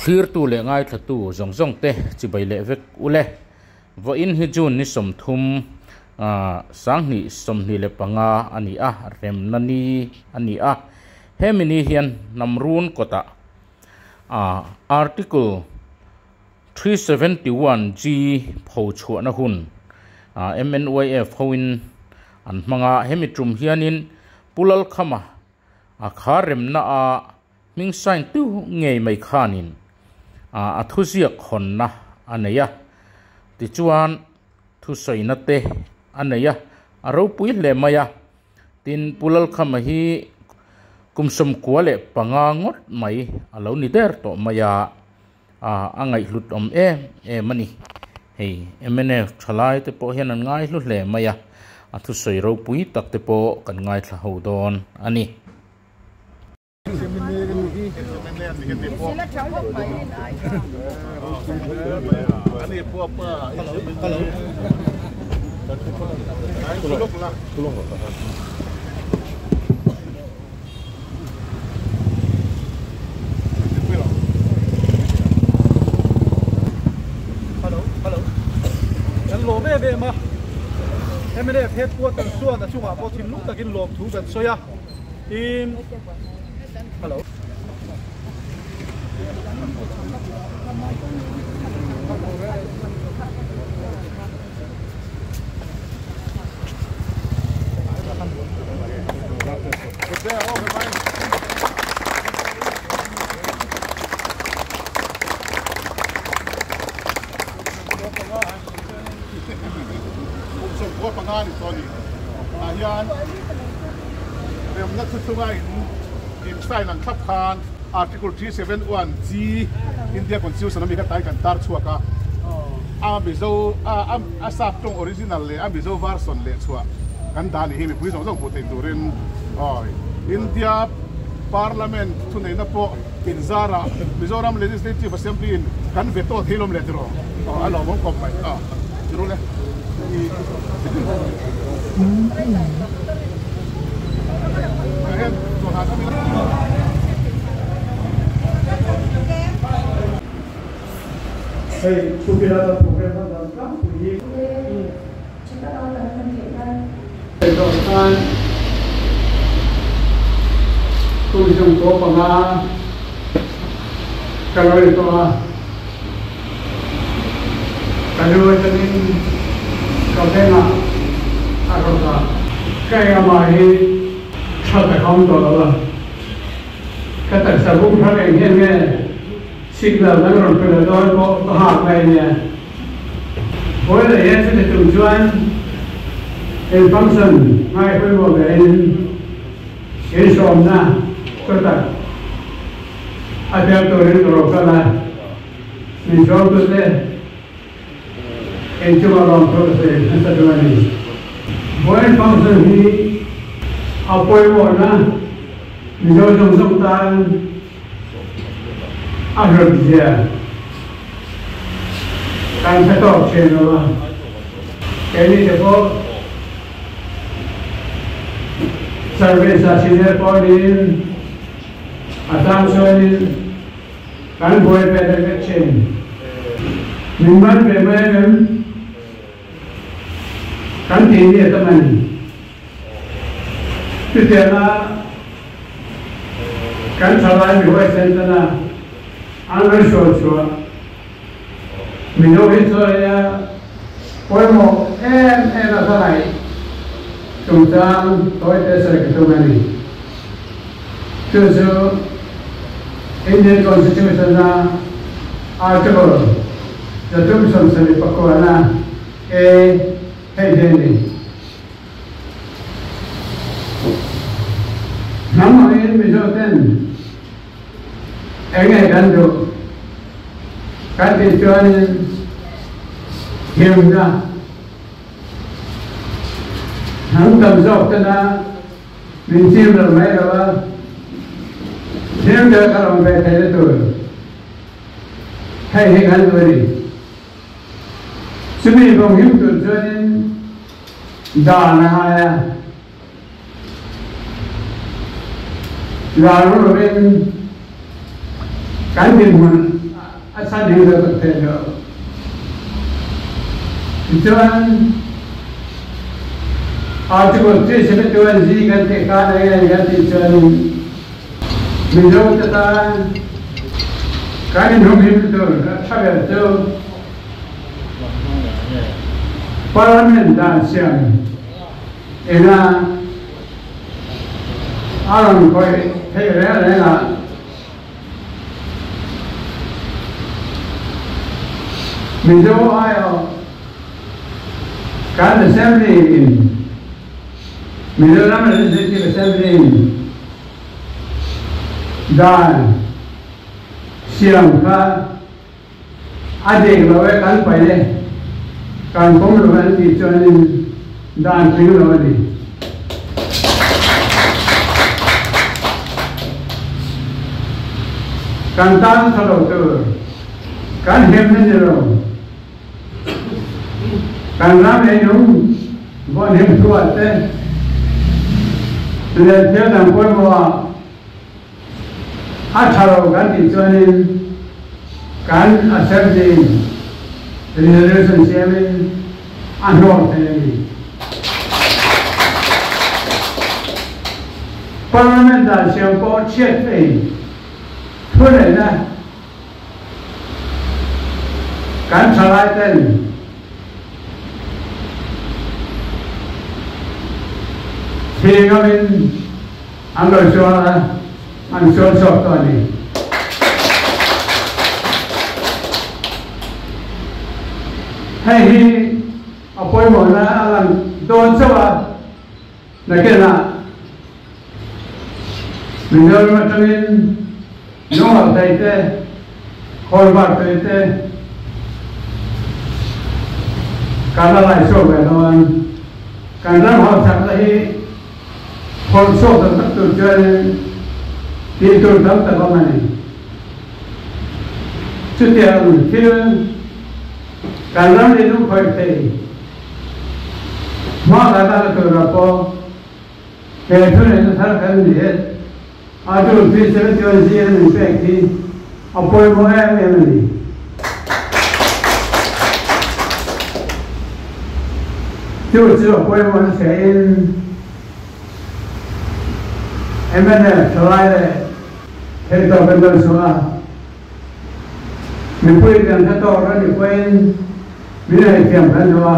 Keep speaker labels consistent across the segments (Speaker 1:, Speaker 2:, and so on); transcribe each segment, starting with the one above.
Speaker 1: Thlirtu leh ngaithlatu zawng zawng te chibai leh vek ule. Vawiin hi June ni 30, 2025 a ni a, remna ni a ni a. Hemi ni hian Hnamrun kawtah Article 371G pho chhuahna hun MNYF hoin an hmang a. Hemi tum hianin Pu Lalkhama a kha remna a hming sign tu ngei mai khanin a thuziak hawnna a nei a. Tichuan thusawina te a nei a, a ropui hle mai a. Tin, Pu Lalkhama hi kum 95 ngawt mai a lo ni der tawh mai a, a ngaihhlut awm em em a ni. Hei mnf thalai te pawh hian an ngaihlu hle mai a, a thusawi ropui tak te pawh kan ngaithla ho dawn a ni.
Speaker 2: Hello hello kan lawm em em a mnf headquarter chuan a chungah pawh thinlung takin lawmthu kan sawi a tin hello.
Speaker 3: Remna thu chunga in sign ang thlap khan Article 371 G India Constitution ami kha tai kan tar chhuak a, a Mizo a sap tawng original leh a Mizo version leh chhuah kan dah ni hi mipui zawng zawng hmuh theih turin awi India Parliament thuneihna pawh inzarah Mizoram Legislative Assembly in kan ve tawh thei lawm leh tiraw aw a lawmawm khawp mai aw tirul e.
Speaker 2: Hei thupila kan program hman dan tlangpui hi. Hei zawh khan kum 95 ka lo in tawh a, ka nu atangin ka bengah a rawt a, ka engah hi tha tak a awm tawh lo a, ka taksa bung thar eng hian nge signal dang rawn pe leh dawn pawh ka nghak mai ania. Boiler hian chumi tum chuan eng function ngai pawimawh berin insawmna tawtak a tel turin ka rawh kal a, min sawmtute engchunga lawmthu ka sawi nasa duh a ni. Boiler function hi a pawimawhna Mizo zawng zawng tan a hlawt zia kan hre tawk thin lo a, keini te pawh service ah senior pawhin a chang chuanin kan buai ve leh vek thin. Min man ve mai em kan tih ni a tam a ni. Chutianga kan thalai mi huaisen tana an rawn hrual chhuah Mizo hi chu a pawimawh em em a ka ngaih chungchang tawite sawi ka tum a ni. Chu chu Indian Constitution-a Article 379 A hei hi a ni. Hnam angin Mizo ten eng nge kan duh kan tih chuanin himna hnam tam zawk tena min chim lo mai lo a, him deuh kan awm ve theihna tur hei hi kan duh a ni. Chumi vawng him tur chuanin Dan a ngai a, ral ru lovin kan dinhmun A chhan hi lo kan thei lo. Tichuan, Article 371 G kan tih khan eng nge kan tih chuanin Mizo te tan kan inhumhim tur a tha ber chu Parliament dan siam ina a rawn khawih theih reng reng a. Mizo aiawh kan Assembly in Mizoram Legislative Assembly in dan siam kha a dik lo e kan paih e kan pawm lo an tih chuanin dan tling lo a ni. Kan tan tha lo tur kan hemna ni lo. Kan ram ei nung vawn him thu ah te leh thil dang pawimawh ah A tha lo kan tih chuanin kan assembly resolution siamin a hnawr thei a ni. Parliament dan siam pawh chhiat thei thu neihna kan thalai ten thi ngamin An rawn sual a, an sual chhuak tawh a ni. Hei hi a pawimawhna a lang dawn chauh a, nakinah Mizoram atangin lungawh thei te, khawl var thei te kan la lai chhuak ve dawn. Kan ram hauchakna hi Phawrh chhuak tak tak tur chuanin tih tur tam tak awm a ni. Chutiang thil kan ram leh lung khawih thei hma kan lak turah pawh he thuneihna thar kan ni het a tul 371 zing a min pek hi a pawimawh em em a ni. Chu chu a pawimawh nasa in mnf thalai leh theihtawp kan dawng chhuah a, mipui kan hla tawk ran i pawhin min ngaihthiam kan duh a,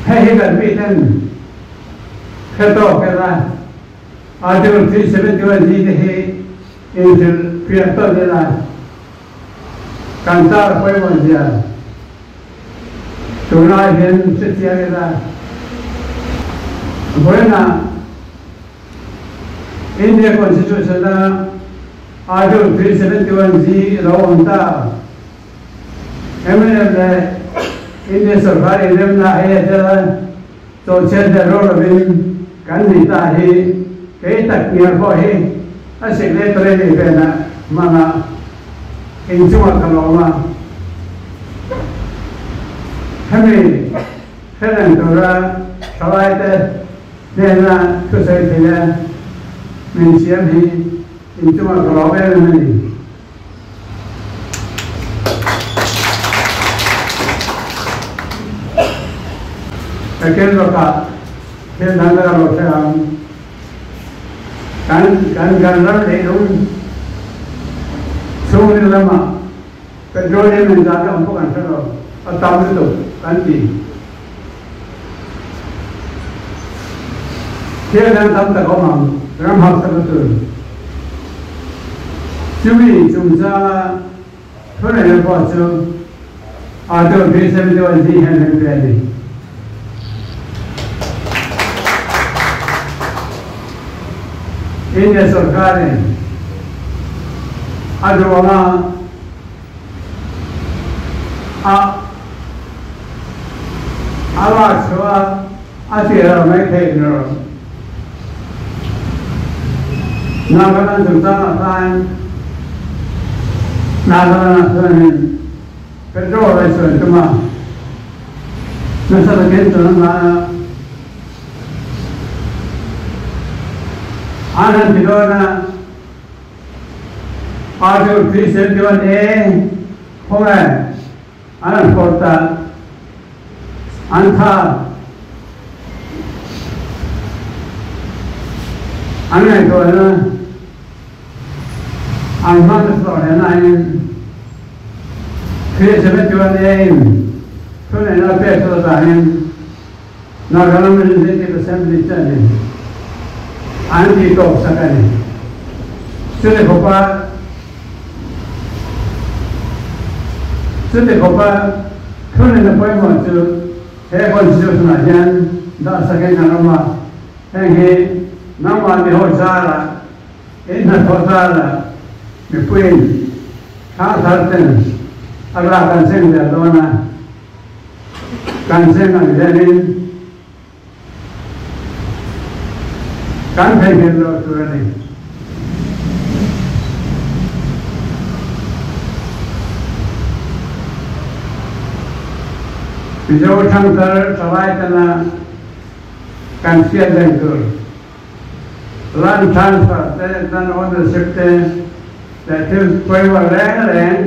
Speaker 2: hei hi kan miten hre tawk ila Article 371 G te hi inhrilh fiah tawn ila kan tar pawimawh zia tunlai hian hrechiang ila vawiinah India Constitution a Article 371 G lo awm ta mnf leh India sorkar inremna hei a tel a. Chawlchhiat leh ro lovin kan ni ta hi kei tak ngial pawh hi a sik leh training venah hmanga inchungah ka lawm a, hemi hre reng tura thalaite hnena thusawi theia min siam hi inchungah ka lawm em em a ni. Ka ken bakah thil dang ka lo hre ang. Kan kan kan ram leilung chhungril lamah petroleum engzah te awm pawh kan hre lo, a tam lutuk kan ti. Thil dang tam tak awm ang, ram hausa lutur. Chumi chungchanga thuneihna pawh chu Article 371 G hian min pe a ni. India sorkarin a duh anga a a lak chhuah a tir a mai theih ni rawh. Nagaland chungchangah khan Nagaland-ah chuanin petrol a sawi tum a, nasa takin tuna hnaia an han ti dawn a. Article 371A khawnge an han phawrh ta an tha an ngaihtuahna an hman nasa tawh hle nain 371A in thuneihna a pek chhuah danin Nagaland Legislative Assembly chuanin an tih tawp sak a ni. Chuti khawpa chuti khawpa thuneihna pawimawh chu he Constitution ah hian dah sakin an awm a, heng hi nangmah miho zarah, in hnathawh zarah mipuiin thangthar ten a rak an seng zel dawn a. Kan seng ang hianin kan theihnghilh loh tur a ni. Mizo thangthar thalai tana kan hriat reng tur land transfer te, land ownership te leh thil pawimawh reng reng,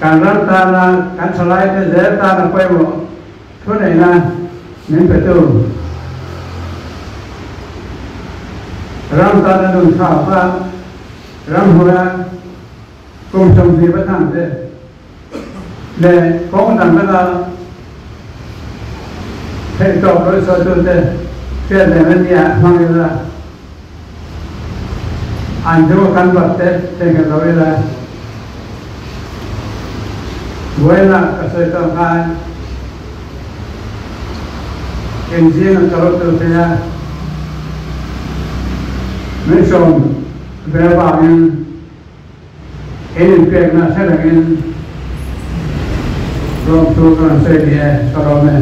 Speaker 2: Kan ram tana kan thalaite zel tana pawimawh thuneihna min petu. Ram tana nun thlak a, ram hmuna kum 20 va thang te leh kawng dang danga theihtawp rawn sawitu te hriat reng a nia hmang ila, an chu kan bat te theihnghilh lo ila. Buaina ka sawi tawh khan engzing a kalo tel thei a, min sawm ve avangin in inpekna hre rengin lawmthu ka rawn sawi ni e, ka lawm e.